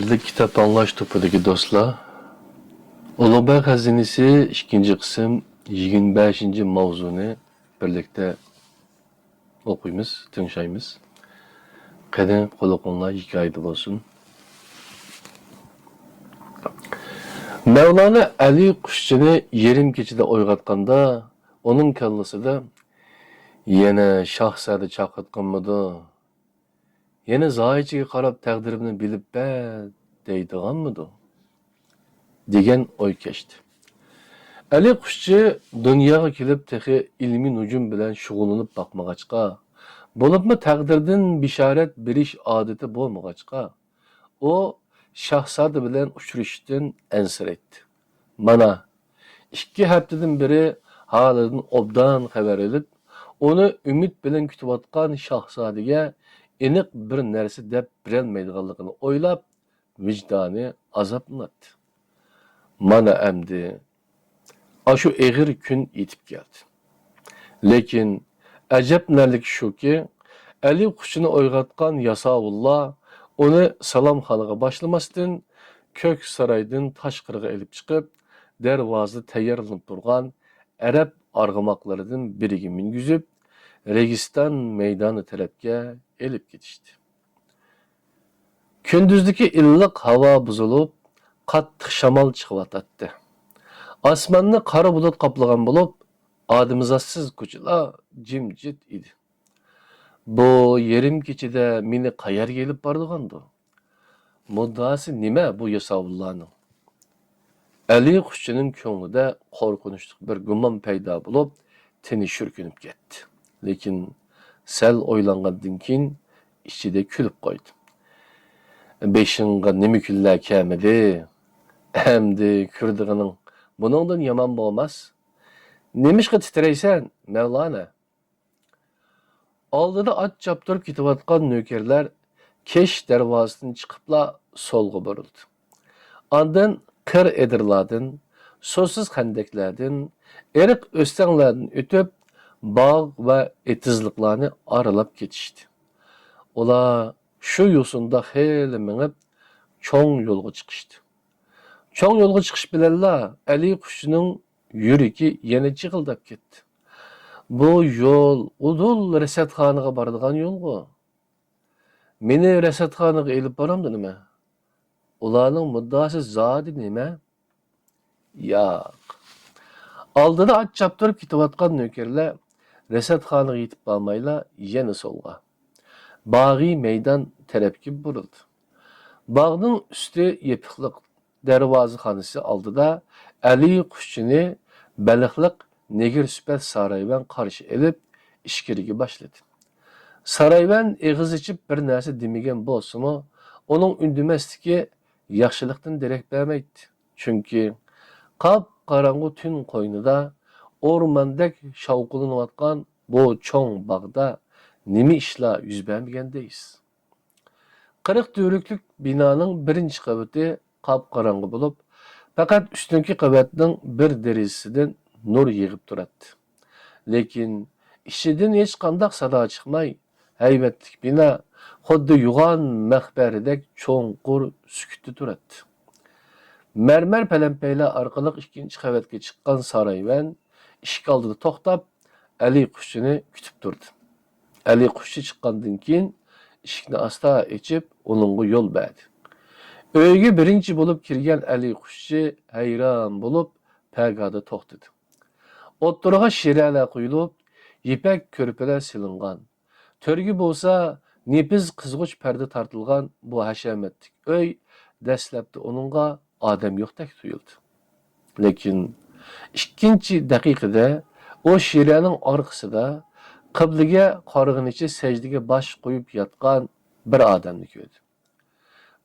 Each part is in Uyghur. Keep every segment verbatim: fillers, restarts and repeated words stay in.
بىرلىك كىتاب ئاڭلاش توپىدىكى دوستلار، ئۇلۇغبەگ خەزىنىسى ئىككىنچى قىسىم يىگىرمە بەشىنچى ماۋزۇنى بىرلىكتە ئوقۇيمىز، تىڭشايمىز. قېنى، قۇلىقىڭلار ھېكايىدە بولسۇن. مەۋلانا ئەلى قۇشچىنى يېرىم كېچىدە ئويغاتقاندا، ئۇنىڭ كاللىسىدا، «يەنە شاھزادە چاقىرتقانمىدۇ؟ يەنە زاھىچىگە قاراپ تەقدىرىمنى بىلىپ بەر دەيدىغانمىدۇ؟» دېگەن ئوي كەچتى. ئەلى قۇشچى دۇنياغا كېلىپ تېخى ئىلمىي نۇجۇم بىلەن شۇغۇللىنىپ باقمىغاچقا، بولۇپمۇ تەقدىردىن بېشارەت بېرىش ئادىتى بولمىغاچقا، ئۇ شاھزادە بىلەن ئۇچرىشىشتىن ئەنسىرەيتتى. مانا، ئىككى ھەپتىدىن بېرى ھالىدىن ئوبدان خەۋەر ئېلىپ، ئۇنى ئۈمىد بىلەن كۈتۈۋاتقان شاھزادىگە ئېنىق بىر نەرسە دەپ بېرەلمەيدىغانلىقىنى ئويلاپ، ۋىجدانى ئازابلىناتتى. مانا ئەمدى ئاشۇ ئېغىر كۈن يېتىپ كەلدى. لېكىن ئەجەبلىنەرلىكى شۇكى، ئەلى قۇشچىنى ئويغاتقان ياساۋۇللار ئۇنى سالامخانىغا باشلىماستىن، كۆك سارايدىن تاشقىرىغا ئېلىپ چىقىپ، دەرۋازىدا تەييارلىنىپ تۇرغان ئەرەب ئارغىماقلىرىدىن بىرىگە مىنگۈزۈپ، رېگىستان مەيدانى تەرەپكە ئېلىپ كېتىشتى. كۈندۈزدىكى ئىللىق ھاۋا بۇزۇلۇپ، قاتتىق شامال چىقىۋاتاتتى. ئاسماننى قارا بۇلۇت قاپلىغان بولۇپ، ئادەمزاتسىز كوچىلار جىمجىت ئىدى. «بۇ يېرىم كېچىدە مېنى قەيەرگە ئېلىپ بارىدىغاندۇ؟ مۇددىئاسى نېمە بۇ ياساۋۇللارنىڭ؟» ئەلى قۇشچىنىڭ كۆڭلىدە قورقۇنچلۇق بىر گۇمان پەيدا بولۇپ، تېنى شۈركۈنۈپ كەتتى. لېكىن سەل ئويلانغاندىن كېيىن ئىچىدە كۈلۈپ قويدى. «بېشىڭغا نېمە كۈنلەر كەلمىدى؟ ئەمدى كۆرىدىغىنىڭ بۇنىڭدىن يامان بولماس. نېمىشقا تىترەيسەن، مەۋلانا؟» ئالدىدا ئات چاپتۇرۇپ كېتىۋاتقان نۆكەرلەر كەچ دەرۋازىسىدىن چىقىپلا سولغا بۇرۇلدى. ئاندىن قىر ئېدىرلاردىن، سۇسىز خەندەكلەردىن، ئېرىق ئۆستەڭلەردىن ئۆتۈپ، باغ ۋە ئېتىزلىقلارنى ئارىلاپ كېتىشتى. ئۇلار شۇ يوسۇندا خېلى مېڭىپ، چوڭ يولغا چىقىشتى. چوڭ يولغا چىقىش بىلەنلا ئەلى قۇشچىنىڭ يۈرىكى يەنە جىغىلداپ كەتتى. «بۇ يول ئۇدۇل رەسەتخانىغا بارىدىغان يولغۇ؟ مېنى رەسەتخانىغا ئېلىپ بارامدۇ نېمە؟ ئۇلارنىڭ مۇددىئاسى زادى نېمە؟» ياق. ئالدىدا ئات چاپتۇرۇپ كېتىۋاتقان نۆكەرلەر رەسەتخانىغا يېتىپ بارمايلا يەنە سولغا، باغىي مەيدان تەرەپكە بۇرۇلدى. باغنىڭ ئۈستى يېپىقلىق دەرۋازىخانىسى ئالدىدا ئەلى قۇشچىنى بەلخلىق نېگىر سۈپەت سارايۋەن قارشى ئېلىپ، ئىچكىرىگە باشلىدى. سارايۋەن ئېغىز ئېچىپ بىر نەرسە دېمىگەن بولسىمۇ، ئۇنىڭ ئۈندىمەسلىكى ياخشىلىقتىن دېرەك بەرمەيتتى. چۈنكى قاپقاراڭغۇ تۈن قوينىدا ئورماندەك شاۋقۇنلىنىۋاتقان بۇ چوڭ باغدا نېمە ئىشلار يۈز بەرمىگەن دەيسىز؟ قىرىق تۈۋرۈكلۈك بىنانىڭ بىرىنچى قەۋىتى قاپقاراڭغۇ بولۇپ، پەقەت ئۈستۈنكى قەۋەتنىڭ بىر دېرىزىسىدىن نۇر يېغىپ تۇراتتى. لېكىن ئىچىدىن ھېچقانداق سادا چىقماي، ھەيۋەتلىك بىنا خۇددى يوغان مەقبەرىدەك چوڭقۇر سۈكۈتتە تۇراتتى. مەرمەر پەلەمپەيلەر ئارقىلىق ئىككىنچى قەۋەتكە چىققان سارايۋەن ئىشىك ئالدىدا توختاپ، ئەلى قۇشچىنى كۈتۈپ تۇردى. ئەلى قۇشچى چىققاندىن كېيىن، ئىشىكنى ئاستا ئېچىپ، ئۇنىڭغا يول بەردى. ئۆيگە بىرىنچى بولۇپ كىرگەن ئەلى قۇشچى ھەيران بولۇپ، پەگادا توختىدى. ئوتتۇرىغا شىرەلەر قويۇلۇپ، يىپەك كۆرپىلەر سېلىنغان، تۆرگە بولسا نېپىز قىزغۇچ پەردە تارتىلغان بۇ ھەشەمەتلىك ئۆي دەسلەپتە ئۇنىڭغا ئادەم يوقتەك تۇيۇلدى. لېكىن ئىككىنچى دەقىقىدە ئۇ شىرەنىڭ ئارقىسىدا قىبلىگە قارىغىنىچە سەجدىگە باش قويۇپ ياتقان بىر ئادەمنى كۆردى.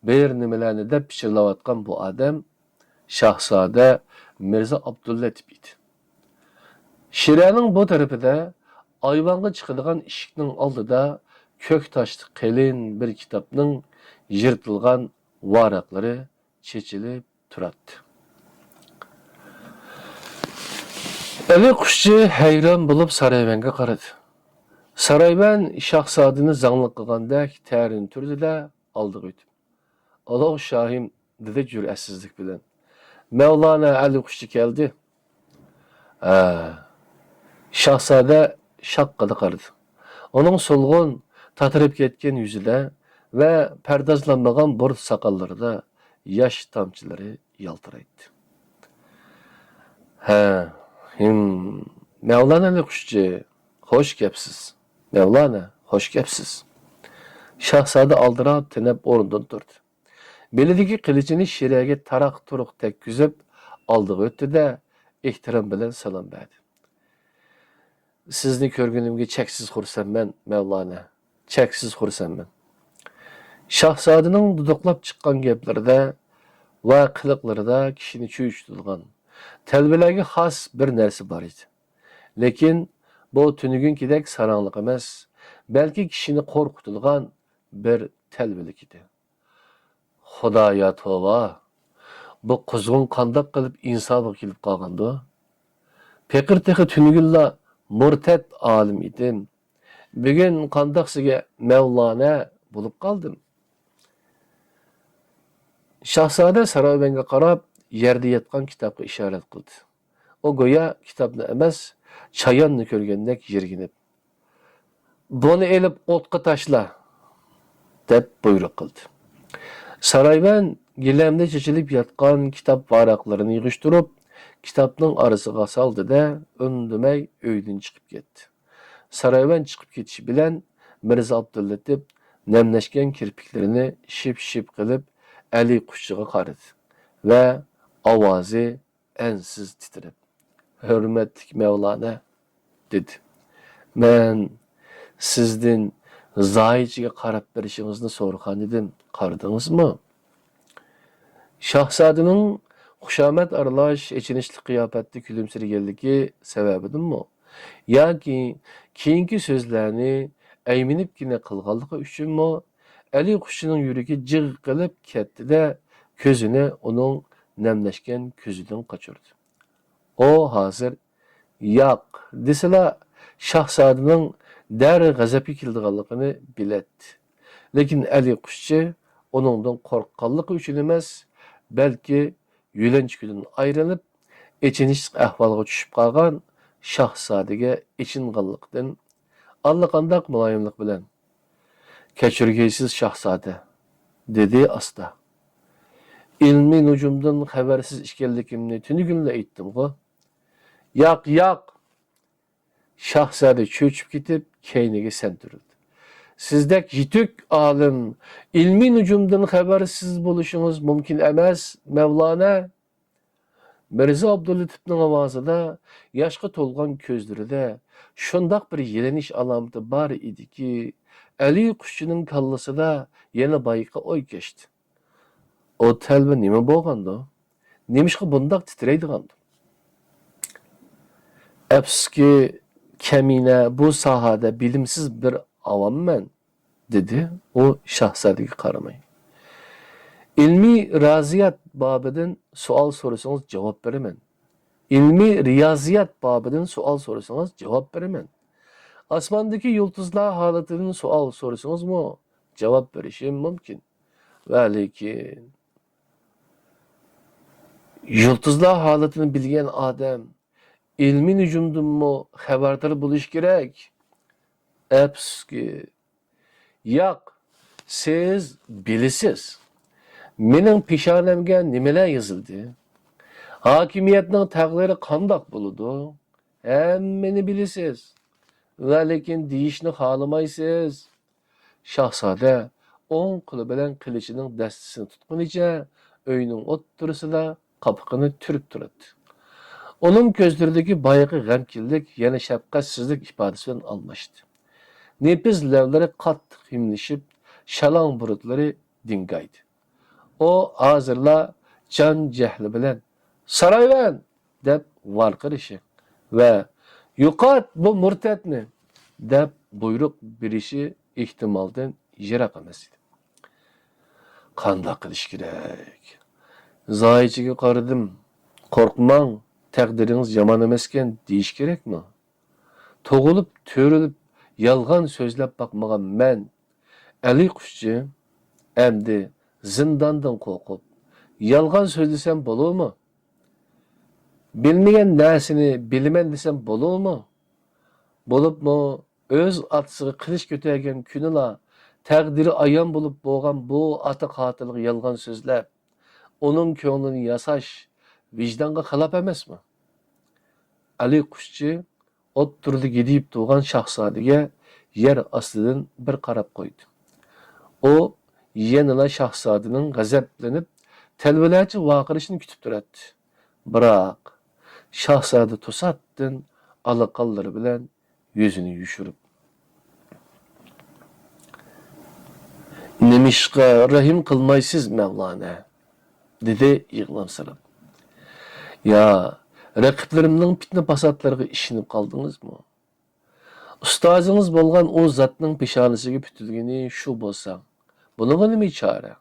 بىر نېمىلەرنى دەپ پىچىرلاۋاتقان بۇ ئادەم شاھزادە مىرزا ئابدۇللەتىپ ئىدى. شىرەنىڭ بۇ تەرىپىدە ئايۋانغا چىقىدىغان ئىشىكنىڭ ئالدىدا كۆك تاشلىق قېلىن بىر كىتابنىڭ يىرتىلغان ۋاراقلىرى چېچىلىپ تۇراتتى. ئەلى قۇشچى ھەيران بولۇپ سارايۋەنگە قارىدى. سارايۋەن شاھزادىنى زاڭلىق قىلغاندەك تەرىنى تۈردى-دە، ئالدىغا ئۆتۈپ، ئۇلۇغ شاھىم، دېدى جۈرئەتسىزلىك بىلەن. مەۋلانا ئەلى قۇشچى كەلدى. ھە. شاھزادە شاققىدە قارىدى. ئۇنىڭ سولغۇن، تاتىرىپ كەتكەن يۈزىدە ۋە پەردازلانمىغان بۇرۇت ساقاللىرىدا ياش تامچىلىرى يالتىرايتتى. ھە، ھىم، مەۋلانا ئەلى قۇشچى، خوش كەپسىز. مەۋلانا، خوش كەپسىز. شاھزادە ئالدىراپ تېنەپ ئورنىدىن تۇردى. بېلىدىكى قىلىچىنى شىرەگە تاراق-تۇرۇق تەگكۈزۈپ، ئالدىغا ئۆتتى-دە، ئېھتىرام بىلەن سالام بەردى. سىزنى كۆرگىنىمگە چەكسىز خۇرسەنمەن، مەۋلانا. چەكسىز خۇرسەنمەن. شاھزادىنىڭ دۇدۇقلاپ چىققان گەپلىرىدە ۋە قىلىقلىرىدا كىشىنى چۆچۈتىدىغان، تەلۋىلەرگە خاس بىر نەرسە بار ئىدى. لېكىن بۇ تۈنۈگۈنكىدەك ساراڭلىق ئەمەس، بەلكى كىشىنى قورقۇتىدىغان بىر تەلۋىلىك ئىدى. خۇدايا توۋا! بۇ قۇزغۇن قانداق قىلىپ ئىنسابىغا كېلىپ قالغاندۇ؟ پېقىر تېخى تۈنۈگۈنلا مۇرتەت ئالىم ئىدىم. بۈگۈن قانداقسىگە مەۋلانە بولۇپ قالدىم. شاھزادە سارايۋەنگە قاراپ يەردە ياتقان كىتابقا ئىشارەت قىلدى. ئۇ گويا كىتابنى ئەمەس، چاياننى كۆرگەندەك يىرگىنىپ، بۇنى ئېلىپ ئوتقا تاشلا، دەپ بۇيرۇق قىلدى. سارايۋەن گىلەمدە چېچىلىپ ياتقان كىتاب ۋاراقلىرىنى يىغىشتۇرۇپ، كىتابنىڭ ئارىسىغا سالدى-دە، ئۈندىمەي ئۆيدىن چىقىپ كەتتى. سارايۋەن چىقىپ كېتىشى بىلەن مىرزا ئابدۇللېتىپ نەملەشكەن كىرپىكلىرىنى شىپ-شىپ قىلىپ ئەلى قۇشچىغا قارىدى ۋە ئاۋازى ئەنسىز تىترەپ، ھۆرمەتلىك مەۋلانە، دېدى. مەن سىزدىن زايىچىگە قاراپ بېرىشىڭىزنى سورىغانىدىم، قارىدىڭىزمۇ؟ شاھزادىنىڭ خۇشامەت ئارىلاش ئېچىنىشلىق قىياپەتتە كۈلۈمسىرىگەنلىكى سەۋەبىدىنمۇ ياكى كېيىنكى سۆزلەرنى ئەيمىنىپكىنە قىلغانلىقى ئۈچۈنمۇ، ئەلى قۇشچىنىڭ يۈرىكى جىغ قىلىپ كەتتى-دە، كۆزىنى ئۇنىڭ نەملەشكەن كۆزىدىن قاچۇردى. ئۇ ھازىر «ياق» دېسىلا، شاھزادىنىڭ دەرغەزەپكە كېلىدىغانلىقىنى بىلەتتى. لېكىن ئەلى قۇشچى ئۇنىڭدىن قورققانلىقى ئۈچۈن ئەمەس، بەلكى يۆلەنچۈكىدىن ئايرىلىپ، ئېچىنىشلىق ئەھۋالغا چۈشۈپ قالغان شاھزادىگە ئېچىنغانلىقتىن، ئاللىقانداق مۇلايىملىق بىلەن، «كەچۈرگەيسىز، شاھزادە»، دېدى ئاستا. «ئىلمىي نۇجۇمدىن خەۋەرسىز ئىكەنلىكىمنى تۈنۈگۈنلا ئېيتتىمغۇ.» «ياق، ياق!» شاھزادە چۆچۈپ كېتىپ، كەينىگە سەنتۈرۈلدى. «سىزدەك يېتۈك ئالىم ئىلمىي نۇجۇمدىن خەۋەرسىز بولۇشىڭىز مۇمكىن ئەمەس، مەۋلانە.» مىرزا ئابدۇللېتىپنىڭ ئاۋازىدا، ياشقا تولغان كۆزلىرىدە شۇنداق بىر يېلىنىش ئالامىتى بار ئىدىكى، ئەلى قۇشچىنىڭ كاللىسىدا يەنە بايىقى ئوي كەچتى. «ئۇ تەلۋە نېمە بولغاندۇ؟ نېمىشقا بۇنداق تىترەيدىغاندۇ؟» «ئەپسۇسكى، كەمىنە، بۇ ساھەدە بىلىمسىز بىر ئاۋاممەن.» دېدى ئۇ شاھزادىگە قارىماي. «ئىلمىي رىيازىيات بابىدىن سوئال سورىسىڭىز، جاۋاب بېرىمەن. ئىلمىي رىيازىيات بابىدىن سوئال سورىسىڭىز، جاۋاب بېرىمەن. ئاسماندىكى يۇلتۇزلار ھالىتىدىن سوئال سورىسىڭىزمۇ، جاۋاب بېرىشىم مۇمكىن. ۋە لېكىن، يۇلتۇزلار ھالىتىنى بىلگەن ئادەم ئىلمىي نۇجۇمدىنمۇ خەۋەردار بولۇشى كېرەك.» «ئەپسۇسكى، ياق، سىز بىلىسىز، مېنىڭ پېشانەمگە نېمىلەر يېزىلدى، ھاكىمىيەتنىڭ تەقدىرى قانداق بولىدۇ، ھەممىنى بىلىسىز، ۋە لېكىن دېيىشنى خالىمايسىز.» شاھزادە ئوڭ قولى بىلەن قىلىچىنىڭ دەستىسىنى تۇتقىنىچە ئۆينىڭ ئوتتۇرىسىدا قاپىقىنى تۈرۈپ تۇراتتى. ئۇنىڭ كۆزلىرىدىكى بايىقى غەمكىنلىك يەنە شەپقەتسىزلىك ئىپادىسى بىلەن ئالماشتى. نېپىز لەۋلىرى قاتتىق ھىملىشىپ، شالاڭ بۇرۇتلىرى دىڭگايدى. ئۇ ھازىرلا جان جەھلى بىلەن، «سارايۋەن!» دەپ ۋارقىرىشى ۋە «يوقات بۇ مۇرتەتنى!» دەپ بۇيرۇق بېرىشى ئېھتىمالدىن يىراق ئەمەس ئىدى. «قانداق قىلىش كېرەك؟ زايىچىگە قارىدىم، قورقماڭ، تەقدىرىڭىز يامان ئەمەسكەن دېيىش كېرەكمۇ؟ تۇغۇلۇپ، تۆرىلىپ، يالغان سۆزلەپ باقمىغان مەن، ئەلى قۇشچى، ئەمدى زىنداندىن قورقۇپ، يالغان سۆزلىسەم بولۇرمۇ؟ بىلمىگەن نەرسىنى بىلىمەن دېسەم بولۇرمۇ؟ بولۇپمۇ ئۆز ئاتىسىغا قىلىچ كۆتەرگەن كۈنىلا تەقدىرى ئايان بولۇپ بولغان بۇ ئاتا قاتىلىغا يالغان سۆزلەپ، ئۇنىڭ كۆڭلىنى ياساش ۋىجدانغا خىلاپ ئەمەسمۇ؟ ئەلى قۇشچى ئوتتۇرىدا گىدىيىپ تۇرغان شاھزادىگە يەر ئاستىدىن بىر قاراپ قويدى. ئۇ يەنىلا شاھزادىنىڭ غەزەپلىنىپ، تەلۋىلەرچە ۋارقىرىشىنى كۈتۈپ تۇراتتى. بىراق، شاھزادە توساتتىن ئالا قانلىرى بىلەن يۈزىنى يوشۇرۇپ، «نېمىشقا رەھىم قىلمايسىز، مەۋلانە؟» دېدى يىغلامسىراپ. «يا، رەقىبلىرىمنىڭ پىتنە-پاساتلىرىغا ئىشىنىپ قالدىڭىزمۇ؟ ئۇستازىڭىز بولغان ئۇ زاتنىڭ پېشانىسىگە پۈتۈلگىنى شۇ بولسا، بۇنىڭغا نېمە چارە؟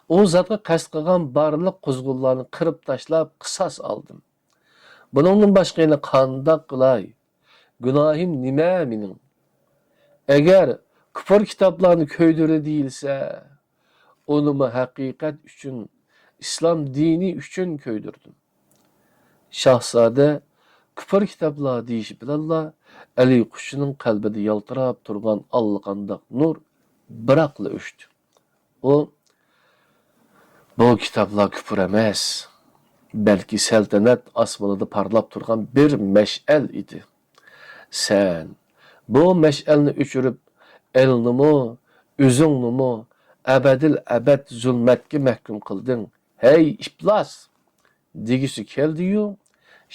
ئۇ زاتقا قەست قىلغان بارلىق قۇزغۇنلارنى قىرىپ تاشلاپ، قىساس ئالدىم. بۇنىڭدىن باشقا يەنە قانداق قىلاي؟ گۇناھىم نېمە مېنىڭ؟ ئەگەر كۇپۇر كىتابلارنى كۆيدۈردى دېيىلسە، ئۇنىمۇ ھەقىقەت ئۈچۈن، ئىسلام دىنى ئۈچۈن كۆيدۈردۈم.» شاھزادە كۇپۇر كىتابلار دېيىشى بىلەنلا ئەلى قۇشچىنىڭ قەلبىدە يالتىراپ تۇرغان ئاللىقانداق نۇر بىراقلا ئۆچتى. ئۇ، «بۇ كىتابلار كۇپۇر ئەمەس، بەلكى سەلتەنەت ئاسمىنىدا پارلاپ تۇرغان بىر مەشئەل ئىدى. سەن بۇ مەشئەلنى ئۆچۈرۈپ، ئەلنىمۇ، ئۆزۈڭنىمۇ ئەبەدىل ئەبەد زۇلمەتكە مەھكۇم قىلدىڭ، ھەي ئىپلاس!» دېگۈسى كەلدى-يۇ،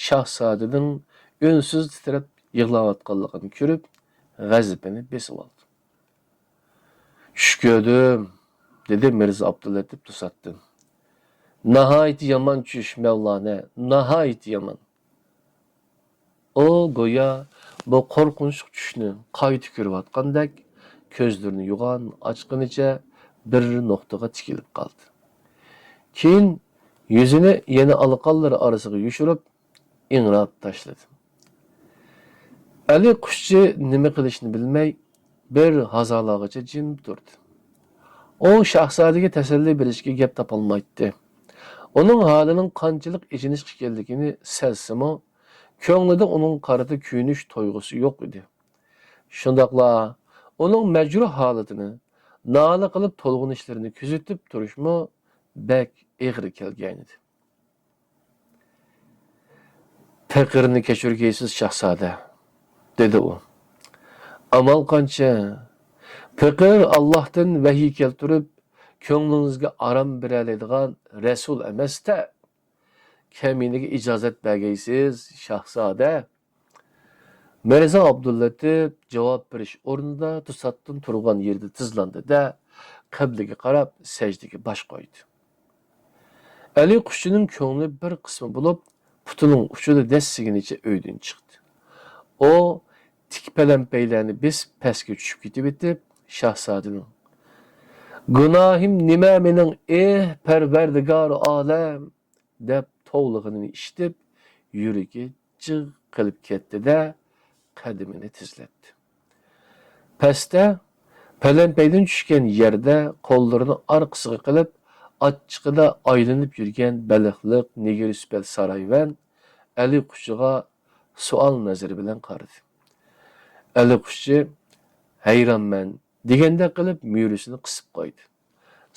شاھزادىنىڭ ئۈنسىز تىترەپ يىغلاۋاتقانلىقىنى كۆرۈپ، غەزىپىنى بېسىۋالدى. «چۈش كۆردۈم»، دېدى مىرزا ئابدۇللەتىپ توساتتىن. «ناھايىتى يامان چۈش، مەۋلانە، ناھايىتى يامان.» ئۇ گويا بۇ قورقۇنچلۇق چۈشنى قايتا كۆرۈۋاتقاندەك، كۆزلىرىنى يوغان ئاچقىنىچە بىر نۇقتىغا تىكىلىپ قالدى. كېيىن يۈزىنى يەنە ئالىقانلىرى ئارىسىغا يوشۇرۇپ، ئىڭراپ تاشلىدى. ئەلى قۇشچى نېمە قىلىشنى بىلمەي، بىر ھازالارغىچە جىم تۇردى. ئۇ شاھزادىگە تەسەللى بېرىشكە گەپ تاپالمايتتى. ئۇنىڭ ھالىنىڭ قانچىلىك ئېچىنىشلىق ئىكەنلىكىنى سەزسىمۇ، كۆڭلىدە ئۇنىڭغا قارىتا كۆيۈنۈش تۇيغۇسى يوق ئىدى. شۇنداقلا ئۇنىڭ مەجرۇھ ھالىتىنى، نالە قىلىپ تولغىنىشلىرىنى كۆزىتىپ تۇرۇشمۇ بەك ئېغىر كەلگەنىدى. پېقىرنى كەچۈرگەيسىز، شاھزادە، دېدى ئۇ. ئامال قانچە؟ پېقىر ئاللاھتىن ۋەھىي كەلتۈرۈپ، كۆڭلىڭىزگە ئارام بېرەلەيدىغان رەسۇل ئەمەستە. كەمىنىگە ئىجازەت بەرگەيسىز، شاھزادە. مىرزا ئابدۇللەتىپ جاۋاب بېرىش ئورنىدا توساتتىن تۇرغان يېرىدە تىزلاندى-دە، قىبلىگە قاراپ سەجدىگە باش قويدى. ئەلى قۇشچىنىڭ كۆڭلى بىر قىسمى بولۇپ، پۇتىنىڭ ئۇچىدا دەسسىگىنىچە ئۆيدىن چىقتى. ئۇ تىك پەلەمپەيلەرنى بېسىپ پەسكە چۈشۈپ كېتىۋېتىپ، شاھزادىنىڭ، «گۇناھىم نېمە مېنىڭ، ئېھ، پەرۋەردىگارى ئالەم؟» دەپ توۋلىغىنىنى ئىشىتىپ، يۈرىكى جىغ قىلىپ كەتتى-دە، قەدىمىنى تېزلەتتى. پەستە، پەلەمپەيدىن چۈشكەن يەردە قوللىرىنى ئارقىسىغا قىلىپ، ئاچچىقىدا ئايلىنىپ يۈرگەن بەلخلىق نېگىر سۈپەت سارايۋەن ئەلى قۇشچىغا سوئال نەزىرى بىلەن قارىدى. ئەلى قۇشچى، «ھەيرانمەن» دېگەندەك قىلىپ مۈرىسىنى قىسىپ قويدى.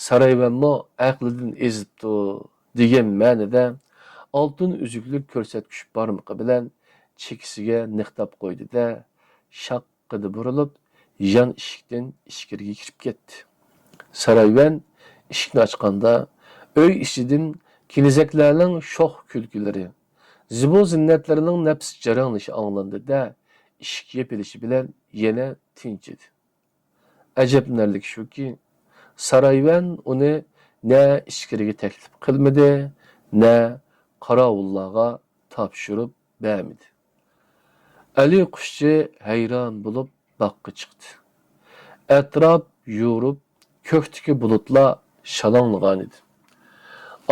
سارايۋەنمۇ ئەقلىدىن ئېزىپتۇ دېگەن مەنىدە ئالتۇن ئۈزۈكلۈك كۆرسەتكۈچ بارمىقى بىلەن چېكىسىگە نىقتاپ قويدى-دە، شاققىدە بۇرۇلۇپ، يان ئىشىكتىن ئىچكىرىگە كىرىپ كەتتى. سارايۋەن ئىشىكنى ئاچقاندا، ئۆي ئىچىدىن كېنىزەكلەرنىڭ شوخ كۈلكىلىرى، زىبۇ-زىننەتلىرىنىڭ نەپىس جاراڭلىشى ئاڭلاندى-دە، ئىشىك يېپىلىشى بىلەن يەنە تىنچىدى. ئەجەبلىنەرلىكى شۇكى، سارايۋەن ئۇنى نە ئىچكىرىگە تەكلىپ قىلمىدى، نە قاراۋۇللارغا تاپشۇرۇپ بەرمىدى. ئەلى قۇشچى ھەيران بولۇپ باغقا چىقتى. ئەتراپ يورۇپ، كۆكتىكى بۇلۇتلار شالاڭلىغانىدى.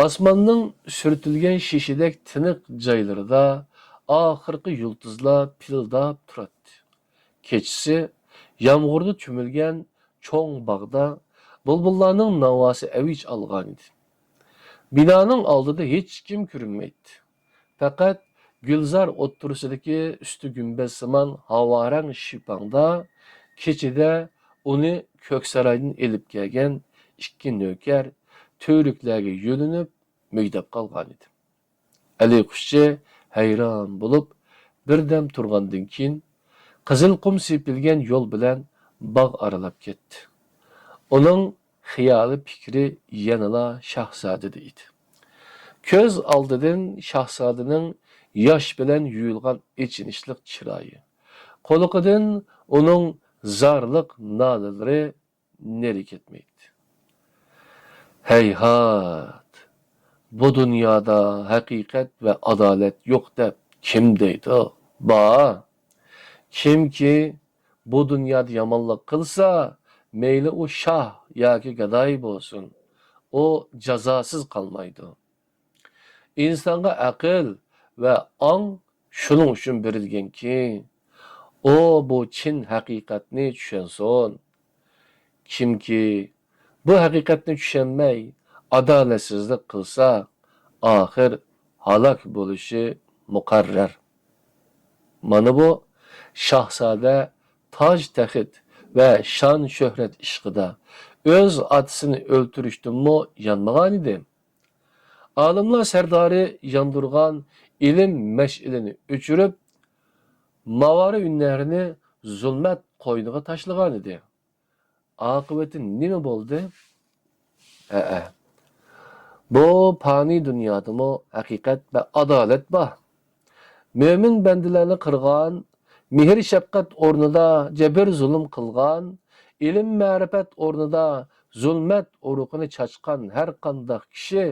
ئاسماننىڭ سۈرتۈلگەن شېشىدەك تىنىق جايلىرىدا ئاخىرقى يۇلتۇزلار پىلداپ تۇراتتى. كېچىسى يامغۇردا چۆمۈلگەن چوڭ باغدا بۇلبۇللارنىڭ ناۋاسى ئەۋج ئالغانىدى. بىنانىڭ ئالدىدا ھېچكىم كۆرۈنمەيتتى. پەقەت گۈلزار ئوتتۇرىسىدىكى ئۈستى گۈمبەزسىمان ھاۋارەڭ شىپاڭدا كېچىدە ئۇنى كۆكسارايدىن ئېلىپ كەلگەن ئىككى نۆكەر تۈۋرۈكلەرگە يۆلىنىپ مۈگدەپ قالغانىدى. ئەلى قۇشچى ھەيران بولۇپ، بىردەم تۇرغاندىن كېيىن، قىزىل قۇم سېپىلگەن يول بىلەن باغ ئارىلاپ كەتتى. ئۇنىڭ خىيالى، پىكرى يەنىلا شاھزادىدە ئىدى. كۆز ئالدىدىن شاھزادىنىڭ ياش بىلەن يۇيۇلغان ئېچىنىشلىق چىرايى، قۇلىقىدىن ئۇنىڭ زارلىق نالىلىرى نېرى كەتمەيتتى. ھەيھات، بۇ دۇنيادا ھەقىقەت ۋە ئادالەت يوق دەپ كىم دەيدۇ؟ بار. كىمكى بۇ دۇنيادا يامانلىق قىلسا، مەيلى ئۇ شاھ ياكى گاداي بولسۇن، ئۇ جازاسىز قالمايدۇ. ئىنسانغا ئەقىل ۋە ئاڭ شۇنىڭ ئۈچۈن بېرىلگەنكى، ئۇ بۇ چىن ھەقىقەتنى چۈشەنسۇن. كىمكى بۇ ھەقىقەتنى چۈشەنمەي، ئادالەتسىزلىك قىلسا، ئاخىر ھالاك بولۇشى مۇقەررەر. مانا بۇ شاھزادە تاج-تەخت ۋە شان-شۆھرەت ئىشقىدا ئۆز ئاتىسىنى ئۆلتۈرۈشتىنمۇ يانمىغانىدى. ئالىملار سەردارى ياندۇرغان ئىلىم مەشئىلىنى ئۆچۈرۈپ، ماۋارى ھۈنەرنى زۇلمەت قوينىغا تاشلىغانىدى. ئاقىۋىتى نېمە بولدى؟ ھەئە، بۇ پانىي دۇنيادىمۇ ھەقىقەت ۋە ئادالەت بار. مۆمىن بەندىلەرنى قىرغان، مېھىر-شەپقەت ئورنىدا جەبىر-زۇلۇم قىلغان، ئىلىم-مەرىپەت ئورنىدا زۇلمەت ئۇرۇقىنى چاچقان ھەرقانداق كىشى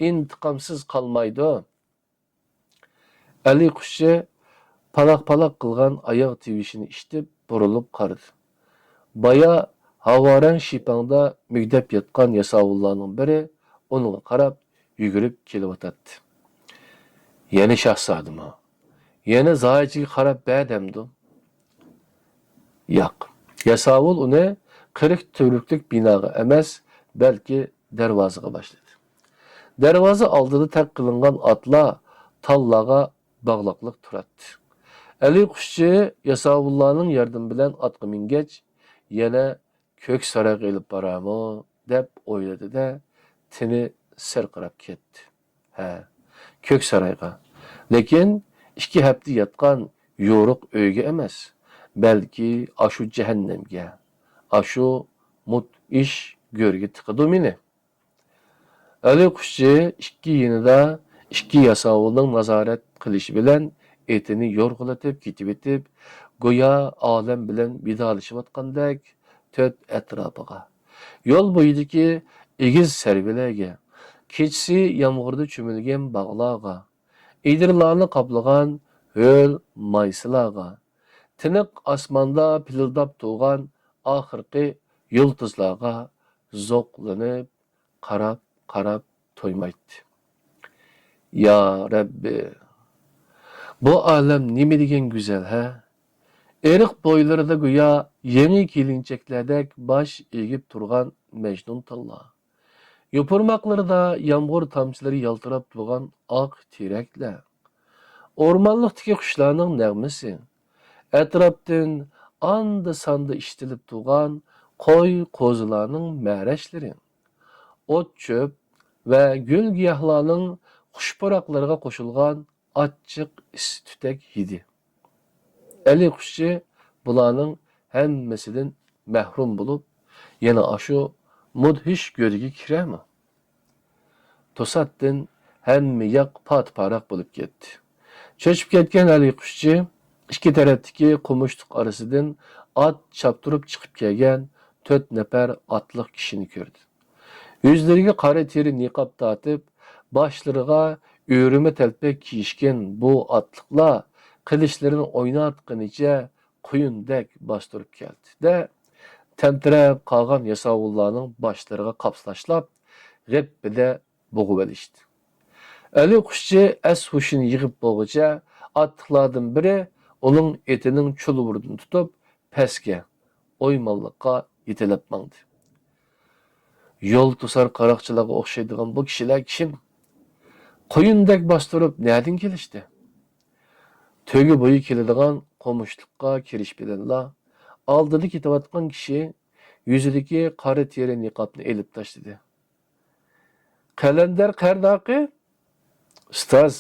ئىنتىقامسىز قالمايدۇ. ئەلى قۇشچى پالاق-پالاق قىلغان ئاياغ تىۋىشىنى ئىشىتىپ بۇرۇلۇپ قارىدى. بايا ھاۋارەڭ شىپاڭدا مۈگدەپ ياتقان ياساۋۇللارنىڭ بىرى ئۇنىڭغا قاراپ يۈگۈرۈپ كېلىۋاتاتتى. يەنە شاھزادىمۇ؟ يەنە زاھىچىگە قاراپ بەر دەمدۇ؟ ياق. ياساۋۇل ئۇنى قىرىك تۈۋرۈكلۈك بىناغا ئەمەس، بەلكى دەرۋازىغا باشلىدى. دەرۋازا ئالدىدا تەق قىلىنغان ئاتلار تاللارغا باغلىقلىق تۇراتتى. ئەلى قۇشچى ياساۋۇللارنىڭ ياردىمى بىلەن ئاتقا مىنگەچ، يەنە كۆك سارايغا ئېلىپ بارارمۇ دەپ ئويلىدى-دە، تېنى سىرقىراپ كەتتى. ھە، كۆك سارايغا. لېكىن ئىككى ھەپتە ياتقان يورۇق ئۆيگە ئەمەس، بەلكى ئاشۇ جەھەننەمگە، ئاشۇ مۇدھىش گۆرگە تىقىدۇ مېنى. ئەلى قۇشچى ئىككى يېنىدا ئىككى ياساۋۇلنىڭ نازارەت قىلىشى بىلەن ئېتىنى يورغىلىتىپ كېتىۋېتىپ، گويا ئالەم بىلەن ۋىدالىشىۋاتقاندەك تۆت ئەتراپىغا، يول بويىدىكى ئېگىز سەرۋىلەرگە، كېچىسى يامغۇردا چۆمۈلگەن باغلارغا، ئېدىرلارنى قاپلىغان ھۆل مايسىلارغا، تىنىق ئاسماندا پىلىلداپ تۇرغان ئاخىرقى يۇلتۇزلارغا زوقلىنىپ، قاراپ، قاراپ تويمايتتى. يا رەببى، بۇ ئالەم نېمە دېگەن گۈزەل ھە؟ ئېرىق بويلىرىدا گويا يېڭى كېلىنچەكلەردەك باش ئېگىپ تۇرغان مەجنۇن تاللار. يوپۇرماقلىرىدا يامغۇر تامچىلىرى يالتىراپ تۇرغان ئاق تېرەكلەر. ئورمانلىقتىكى قۇشلارنىڭ نەغمىسى. ئەتراپتىن ئاندا-ساندا ئىشتىلىپ تۇرغان قوي-قوزىلارنىڭ مەرەشلىرى. ئوت-چۆپ ۋە گۈل-گىياھلارنىڭ خۇش پۇراقلىرىغا قوشۇلغان ئاچچىق ئىس-تۈتەك ھىدى. ئەلى قۇشچى بۇلارنىڭ ھەممىسىدىن مەھرۇم بولۇپ، يەنە ئاشۇ مۇدھىش گۆرگە كىرەرمۇ؟ توساتتىن ھەممە ياق پات-پاراق بولۇپ كەتتى. چۆچۈپ كەتكەن ئەلى قۇشچى ئىككى تەرەپتىكى قومۇشلۇق ئارىسىدىن ئات چاپتۇرۇپ چىقىپ كەلگەن تۆت نەپەر ئاتلىق كىشىنى كۆردى. يۈزلىرىگە قارا تېرە نىقاب تارتىپ، باشلىرىغا ئۆرۈمە تەلپەك كىيىشكەن بۇ ئاتلىقلار قىلىچلىرىنى ئويناتقىنىچە قۇيۇندەك باستۇرۇپ كەلدى-دە، تەمتىرەپ قالغان ياساۋۇللارنىڭ باشلىرىغا قاپلاشلاپ، غىپپىدە بوغۇۋېلىشتى. ئەلى قۇشچى ئەس-ھوشىنى يىغىپ بولغۇچە، ئاتلىقلاردىن بىرى ئۇنىڭ ئېتىنىڭ چۇلۋۇرىدىن تۇتۇپ، پەسكە، ئويمانلىققا يېتىلەپ ماڭدى. يول توسار قاراقچىلارغا ئوخشايدىغان بۇ كىشىلەر كىم؟ قۇيۇندەك باستۇرۇپ نەدىن كېلىشتى؟ تۆگە بويى كېلىدىغان قومۇشلۇققا كىرىش بىلەنلا، ئالدىدا كېتىۋاتقان كىشى يۈزىدىكى قارا تېرە نىقابنى ئېلىپ تاشلىدى. قەلەندەر قەرناقى، ئۇستاز!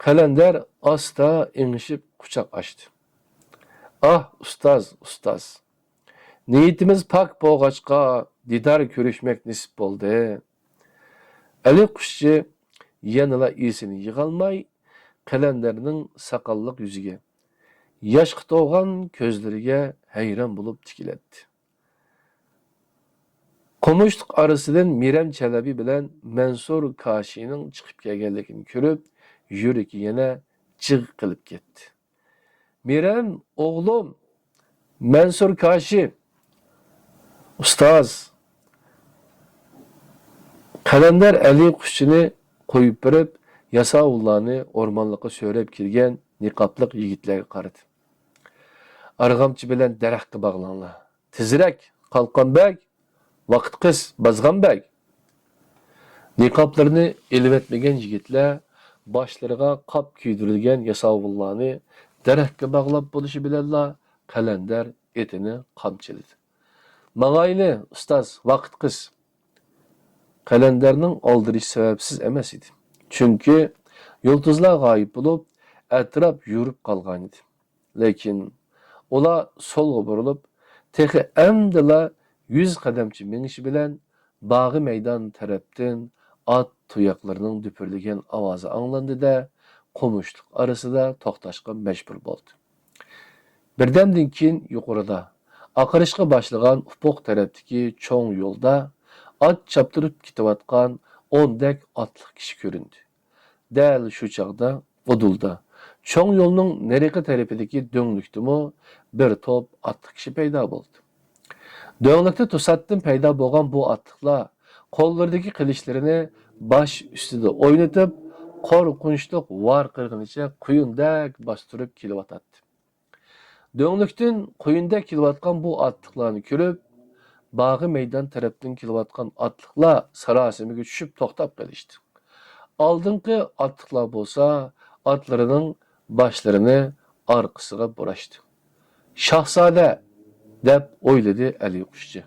قەلەندەر ئاستا ئېڭىشىپ قۇچاق ئاچتى. ئاھ، ئۇستاز، ئۇستاز! نىيىتىمىز پاك بولغاچقا، دىدار كۆرۈشمەك نېسىپ بولدى. ئەلى قۇشچى يەنىلا ئېسىنى يىغالماي، قەلەندەرنىڭ ساقاللىق يۈزىگە، ياشقا تولغان كۆزلىرىگە ھەيران بولۇپ تىكىلەتتى. قومۇشلۇق ئارىسىدىن مىرەم چەلەبى بىلەن مەنسۇر كاشىنىڭ چىقىپ كەلگەنلىكىنى كۆرۈپ، يۈرىكى يەنە جىغ قىلىپ كەتتى. مىرەم، ئوغلۇم! مەنسۇر كاشى! ئۇستاز! قەلەندەر ئەلى قۇشچىنى قويۇپ بېرىپ، ياساۋۇللارنى ئورمانلىققا سۆرەپ كىرگەن نىقابلىق يىگىتلەرگە قارىدى. ئارغامچا بىلەن دەرەخكە باغلاڭلار. تېزرەك، قالقان بەگ! ۋاقىت قىس، بازغان بەگ! نىقابلىرىنى ئېلىۋەتمىگەن يىگىتلەر باشلىرىغا قاپ كىيدۈرۈلگەن ياساۋۇللارنى دەرەخكە باغلاپ بولۇشى بىلەنلا، قەلەندەر ئېتىنى قامچىلىدى. ماڭايلى، ئۇستاز، ۋاقىت قىس! قەلەندەرنىڭ ئالدىرىشى سەۋەبسىز ئەمەس ئىدى. چۈنكى يۇلتۇزلار غايىب بولۇپ، ئەتراپ يورۇپ قالغانىدى. لېكىن ئۇلار سولغا بۇرۇلۇپ، تېخى ئەمدىلا يۈز قەدەمچە مېڭىشى بىلەن، باغى مەيدان تەرەپتىن ئات تۇياقلىرىنىڭ دۈپۈرلىگەن ئاۋازى ئاڭلاندى-دە، قومۇشلۇق ئارىسىدا توختاشقا مەجبۇر بولدى. بىردەمدىن كېيىن يۇقىرىدا، ئاقىرىشقا باشلىغان ئۇپۇق تەرەپتىكى چوڭ يولدا ئات چاپتۇرۇپ كېتىۋاتقان ئوندەك ئاتلىق كىشى كۆرۈندى. دەل شۇ چاغدا ئۇدۇلدا، چوڭ يولنىڭ نېرىقى تەرىپىدىكى دۆڭلۈكتىمۇ بىر توپ ئاتلىق كىشى پەيدا بولدى. دۆڭلۈكتە توساتتىن پەيدا بولغان بۇ ئاتلىقلار قوللىرىدىكى قىلىچلىرىنى باش ئۈستىدە ئوينىتىپ، قورقۇنچلۇق ۋارقىرىغىنىچە قۇيۇندەك باستۇرۇپ كېلىۋاتاتتى. دۆڭلۈكتىن قۇيۇندەك كېلىۋاتقان بۇ ئاتلىقلارنى كۆرۈپ، باغى مەيدان تەرەپتىن كېلىۋاتقان ئاتلىقلار ساراسىمىگە چۈشۈپ توختاپ قېلىشتى. ئالدىنقى ئاتلىقلار بولسا ئاتلىرىنىڭ باشلىرىنى ئارقىسىغا بۇراشتى. «شاھزادە!» دەپ ئويلىدى ئەلى قۇشچى.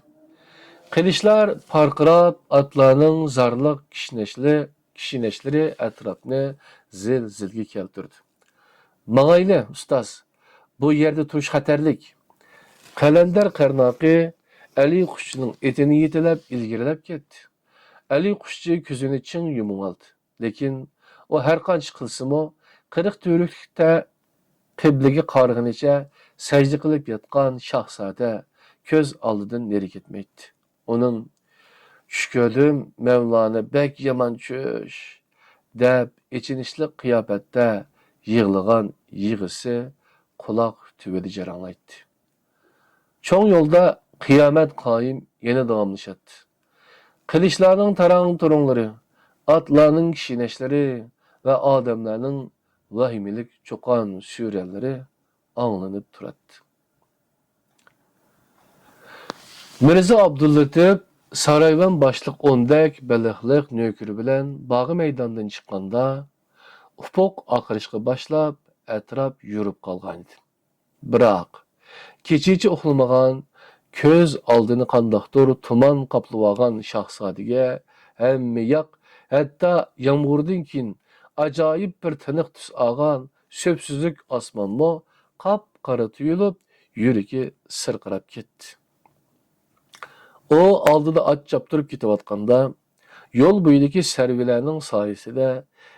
قىلىچلار پارقىراپ، ئاتلارنىڭ زارلىق كىشنەشلىرى، كىشنەشلىرى ئەتراپنى زىل-زىلگە كەلتۈردى. «ماڭايلى، ئۇستاز، بۇ يەردە تۇرۇش خەتەرلىك.» قەلەندەر قەرناقى ئەلى قۇشچىنىڭ ئېتىنى يېتىلەپ ئىلگىرىلەپ كەتتى. ئەلى قۇشچى كۆزىنى چىڭ يۇمۇۋالدى. لېكىن ئۇ ھەرقانچە قىلسىمۇ، قىرىق تۈۋرۈكلۈكتە قىبلىگە قارىغىنىچە سەجدە قىلىپ ياتقان شاھزادە كۆز ئالدىدىن نېرى كەتمەيتتى. ئۇنىڭ «چۈش كۆردۈم، مەۋلانا، بەك يامان چۈش» دەپ ئېچىنىشلىق قىياپەتتە يىغلىغان يىغىسى قۇلاق تۈۋىدە جاراڭلايتتى. چوڭ يولدا قىيامەت قايىم يەنە داۋاملىشاتتى. قىلىچلارنىڭ تاراڭ-تۇرۇڭلىرى، ئاتلارنىڭ كىشنەشلىرى ۋە ئادەملەرنىڭ ۋەھىمىلىك چۇقان-سۈرەنلىرى ئاڭلىنىپ تۇراتتى. مىرزا ئابدۇللىتىپ سارايۋان باشلىق ئوندەك بەلخلىق نۆكىرى بىلەن باغى مەيداندىن چىققاندا، ئۇپۇق ئاقىرىشقا باشلاپ، ئەتراپ يورۇپ قالغانىدى. بىراق، كېچىچە ئۇخلىمىغان، كۆز ئالدىنى قانداقتۇر تۇمان قاپلىۋالغان شاھزادىگە ھەممە ياق، ھەتتا يامغۇردىن كېيىن ئاجايىپ بىر تىنىق تۈس ئالغان سۈپسۈزۈك ئاسمانمۇ قاپقارا تۇيۇلۇپ، يۈرىكى سىرقىراپ كەتتى. ئۇ ئالدىدا ئات چاپتۇرۇپ كېتىۋاتقاندا، يول بويىدىكى سەرۋىلەرنىڭ سايىسىدە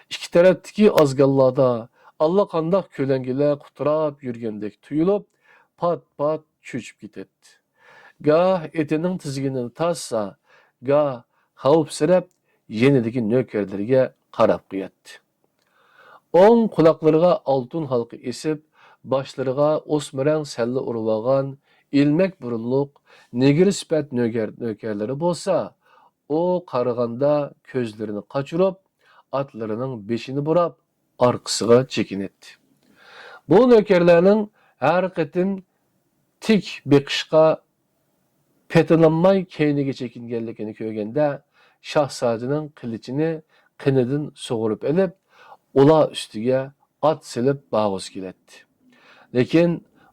ئىككى تەرەپتىكى ئازگاللاردا ئاللىقانداق كۆلەڭگىلەر قۇتراپ يۈرگەندەك تۇيۇلۇپ، پات-پات چۆچۈپ كېتەتتى. گاھ ئېتىنىڭ تىزگىنىنى تارتسا، گاھ خەۋپسىرەپ يېنىدىكى نۆكەرلىرىگە قاراپ قوياتتى. ئوڭ قۇلاقلىرىغا ئالتۇن ھالقا ئېسىپ، باشلىرىغا ئۆسمۈرەڭ سەللە ئۇرۇۋالغان ئىلمەك بۇرۇنلۇق نېگىر سۈپەت نۆكەر-، نۆكەرلىرى بولسا، ئۇ قارىغاندا كۆزلىرىنى قاچۇرۇپ، ئاتلىرىنىڭ بېشىنى بۇراپ، ئارقىسىغا چېكىنەتتى. بۇ نۆكەرلەرنىڭ ھەر قېتىم تىك بېقىشقا پېتىنالماي كەينىگە چېكىنگەنلىكىنى كۆرگەندە، شاھزادىنىڭ قىلىچىنى قېنىدىن سۇغۇرۇپ ئېلىپ، ئۇلار ئۈستىگە ئات سېلىپ بارغۇسى كېلەتتى. لېكىن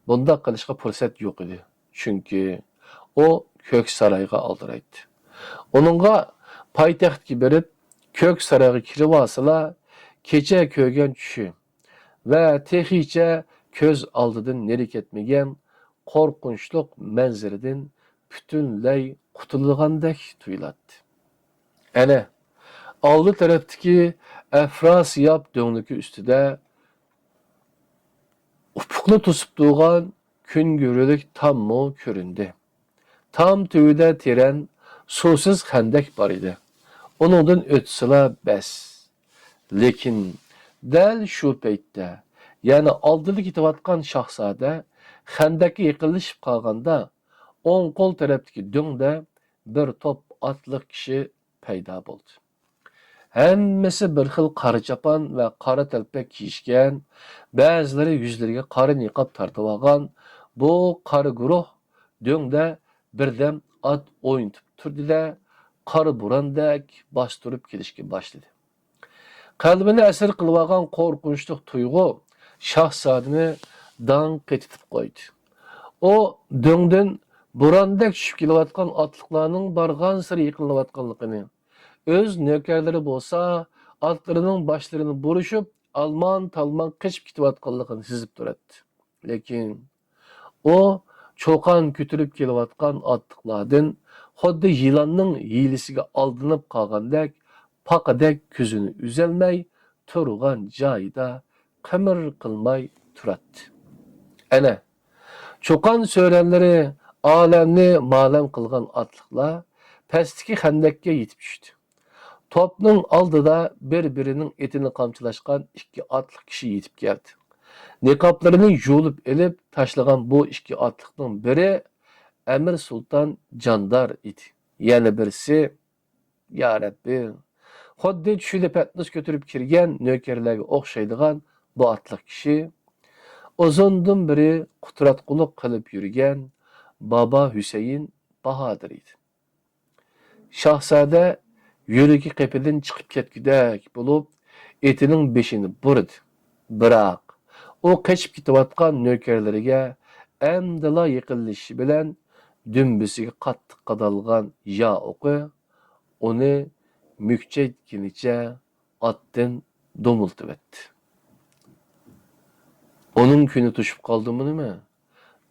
بۇنداق قىلىشقا پۇرسەت يوق ئىدى، چۈنكى ئۇ كۆك سارايغا ئالدىرايتتى. ئۇنىڭغا پايتەختكە بېرىپ، كۆك سارايغا كىرىۋالسىلا، كېچە كۆرگەن چۈشى ۋە تېخىچە كۆز ئالدىدىن نېرى كەتمىگەن قورقۇنچلۇق مەنزىرىدىن پۈتۈنلەي قۇتۇلىدىغاندەك تۇيۇلاتتى. ئەنە، ئالدى تەرەپتىكى ئەفراسىياب دۆڭلۈكى ئۈستىدە ئۇپۇقنى توسۇپ تۇرغان كۈنگۈرلۈك تاممۇ كۆرۈندى. تام تۈۋىدە تېرەن، سۇسىز خەندەك بار ئىدى. ئۇنىڭدىن ئۆتسىلا بەس. لېكىن دەل شۇ پەيتتە، يەنى ئالدىدا كېتىۋاتقان شاھزادە خەندەككە يېقىنلىشىپ قالغاندا، ئوڭ قول تەرەپتىكى دۆڭدە بىر توپ ئاتلىق كىشى پەيدا بولدى. ھەممىسى بىر خىل قارا چاپان ۋە قارا تەلپەك كىيىشكەن، بەزىلىرى يۈزلىرىگە قارا نىقاب تارتىۋالغان بۇ قارا گۇرۇھ دۆڭدە بىردەم ئات ئوينىتىپ تۇردى-دە، قارا بوراندەك باستۇرۇپ كېلىشكە باشلىدى. قەلبىنى ئەسىر قىلىۋالغان قورقۇنچلۇق تۇيغۇ شاھزادىنى داڭ قېتىتىپ قويدى. ئۇ دۆڭدىن بوراندەك چۈشۈپ كېلىۋاتقان ئاتلىقلارنىڭ بارغانسېرى يېقىنلىۋاتقانلىقىنى، ئۆز نۆكەرلىرى بولسا ئاتلىرىنىڭ باشلىرىنى بۇرۇشۇپ، ئالمان-تالمان قېچىپ كېتىۋاتقانلىقىنى سېزىپ تۇراتتى. لېكىن ئۇ چۇقان كۆتۈرۈپ كېلىۋاتقان ئاتلىقلاردىن خۇددى يىلاننىڭ ھىيلىسىگە ئالدىنىپ قالغاندەك، پاقىدەك كۆزىنى ئۈزەلمەي تۇرغان جايىدا قىمىر قىلماي تۇراتتى. ئەنە، چۇقان سۆرەنلىرى ئالەمنى مالەم قىلغان ئاتلىقلار پەستىكى خەندەككە يېتىپ چۈشتى. توپنىڭ ئالدىدا بىر-بىرىنىڭ ئېتىنى قامچىلاشقان ئىككى ئاتلىق كىشى يېتىپ كەلدى. نىقابلىرىنى يۇلۇپ ئېلىپ تاشلىغان بۇ ئىككى ئاتلىقنىڭ بىرى ئەمىر سۇلتان جاندار ئىدى. يەنە بىرسى، يا رەببى، خۇددى چۈشىدە پەتنۇس كۆتۈرۈپ كىرگەن نۆكەرلەرگە ئوخشايدىغان بۇ ئاتلىق كىشى ئۇزۇندىن بېرى قۇتراتقۇلۇق قىلىپ يۈرگەن بابا ھۈسەيىن باھادىر ئىدى. شاھزادە يۈرىكى قېپىدىن چىقىپ كەتكۈدەك بولۇپ، ئېتىنىڭ بېشىنى بۇرىدى. بىراق، ئۇ قېچىپ كېتىۋاتقان نۆكەرلىرىگە ئەمدىلا يېقىنلىشىشى بىلەن، دۈمبىسىگە قاتتىق قادالغان يا ئوقى ئۇنى مۈكچەيتكىنىچە ئاتتىن دومۇلتىۋەتتى. ئۇنىڭ كۈنى توشۇپ قالدىمۇ نېمە؟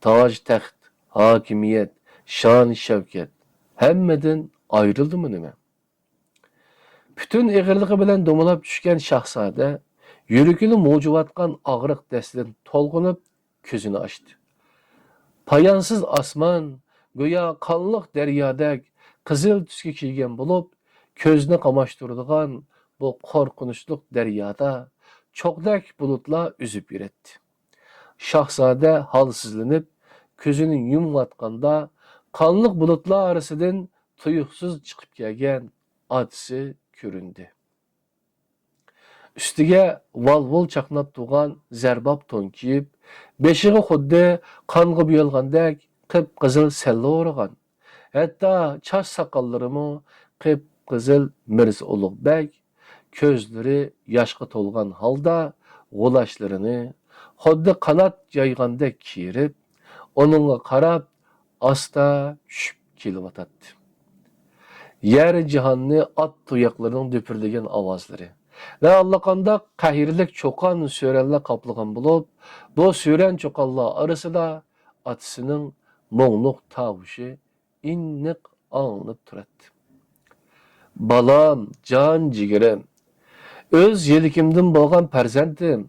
تاج-تەخت، ھاكىمىيەت، شان-شەۋكەت ھەممىدىن ئايرىلدىمۇ نېمە؟ پۈتۈن ئېغىرلىقى بىلەن دومىلاپ چۈشكەن شاھزادە يۈرىكىنى مۇجۇۋاتقان ئاغرىق دەستىدىن تولغىنىپ كۆزىنى ئاچتى. پايانسىز ئاسمان گويا قانلىق دەريادەك قىزىل تۈسكە كىرگەن بولۇپ، كۆزنى قاماشتۇرىدىغان بۇ قورقۇنچلۇق دەريادا چوغدەك بۇلۇتلار ئۈزۈپ يۈرەتتى. شاھزادە ھالسىزلىنىپ، كۆزىنى يۇمۇۋاتقاندا، قانلىق بۇلۇتلار ئارىسىدىن تۇيۇقسىز چىقىپ كەلگەن ئاتىسى كۆرۈندى. ئۈستىگە ۋال-ۋۇل چاقناپ تۇرغان زەرباب تون كىيىپ، بېشىغا خۇددى قانغا بويالغاندەك قىپقىزىل سەللە ئورىغان، ھەتتا چاچ-ساقاللىرىمۇ قىپقىزىل مىرزا ئۇلۇغ بەگ كۆزلىرى ياشقا تولغان ھالدا غۇلاچلىرىنى خۇددى قانات يايغاندەك كېرىپ، ئۇنىڭغا قاراپ ئاستا چۈشۈپ كېلىۋاتاتتى. يەر-جاھاننى ئات تۇياقلىرىنىڭ دۈپۈرلىگەن ئاۋازلىرى ۋە ئاللىقانداق قەھرىيلىك چوقان سۆرەنلەر قاپلىغان بولۇپ، بۇ سۆرەن-چوقانلار ئارىسىدا ئاتىسىنىڭ مۇڭلۇق تاۋۇشى ئېنىق ئاڭلىنىپ تۇراتتى. بالام، جان جىگىرىم، ئۆز يىلىكىمدىن بولغان پەرزەنتىم،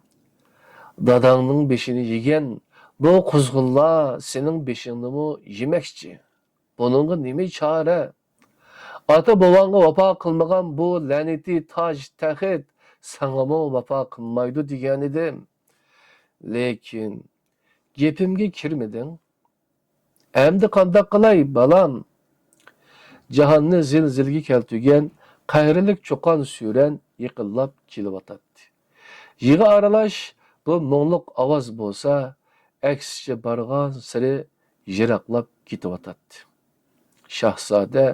داداڭنىڭ بېشىنى يېگەن بۇ قۇزغۇنلار سېنىڭ بېشىڭنىمۇ يېمەكچى. بۇنىڭغا نېمە چارە؟ ئاتا-بوۋاڭغا ۋاپا قىلمىغان بۇ لەنىتى تاج-تەخت ساڭىمۇ ۋاپا قىلمايدۇ دېگەنىدىم. لېكىن گېپىمگە كىرمىدىڭ. ئەمدى قانداق قىلاي، بالام؟ جاھاننى زىلزىلىگە كەلتۈرگەن قەھرىلىك چوقان سۆرەن يېقىنلاپ كېلىۋاتاتتى. يىغا ئارىلاش بۇ مۇڭلۇق ئاۋاز بولسا، ئەكسىچە بارغانسېرى يىراقلاپ كېتىۋاتاتتى. شاھزادە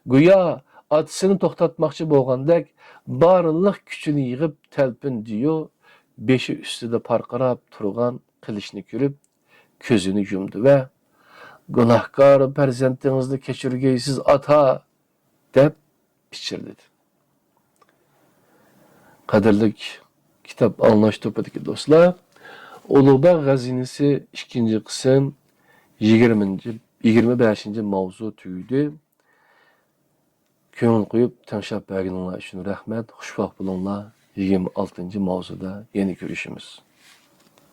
گويا ئاتىسىنى توختاتماقچى بولغاندەك بارلىق كۈچىنى يىغىپ تەلپۈندىيۇ، بېشى ئۈستىدە پارقىراپ تۇرغان قىلىچنى كۆرۈپ، كۆزىنى يۇمدى ۋە «گۇناھكار پەرزەنتىڭىزنى كەچۈرگەيسىز، ئاتا!» دەپ پىچىرلىدى. قەدىرلىك كىتاب ئاڭلاش توپىدىكى دوستلار، ئۇلۇغبەگ غەزىنىسى ئىككىنچى قىسىم يىگىرمىنچى، يىگىرمە بەشىنچى ماۋزۇ تۈگىدى. كۆڭۈل قويۇپ تىڭشاپ بەرگىنىڭلار ئۈچۈن رەھمەت. خۇشۋاق بولۇڭلار. يىگىرمە ئالتىنچى ماۋزۇدا يەنە كۆرۈشىمىز.